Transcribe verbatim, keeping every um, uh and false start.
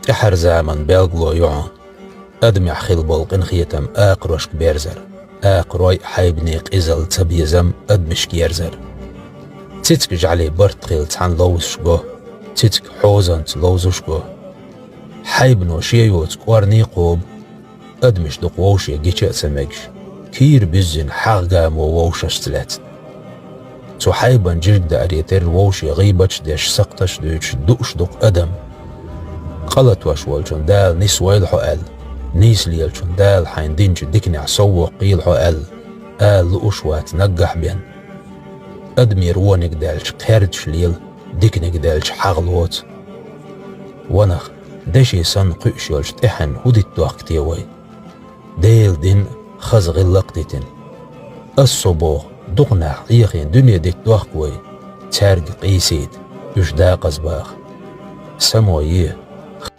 ТӀаьхьара заман белгало ю хьуна. Адамехь хила болу къинхетам акхарошка берзар, акхарой а хьайбане къизалла ца безам адамашка ерзар. Цициг жӀаьле барт хилла цхьаьна ловзуш го, цициг хьозанца ловзуш го. Хьайбано шен йоцу кӀорни кхобу, адамаш дукха вовше гича а ца мегаш, кийра буьззина хьагӀ гамо вовшашца лаьцна. Цу хьайбан жиргдаре терра вовше гӀийбаташ деш, сакхташ дуьйцуш дууш ду-кх адам. Къа латош волчун Дала нисвойла хьо аьлла, нийса лелачун Дала хьайна динчу диканехь сов воккхийла хьо аьлла, ала лууш вац наггахь бен. Адамера вониг даьлча кхердаш лела, диканиг даьлча хьагӀ лоцу. Ванах, деши санна кхуьуш йолчу тӀаьхьенна хӀун дитта дохку те вай? Делан дин хаза гӀиллакх дитина. Ас со боху, дукха нах Ӏехийна дуьне дитта дохку вай, цаьрга къийсийта, уьш дакъазбаха. Само е,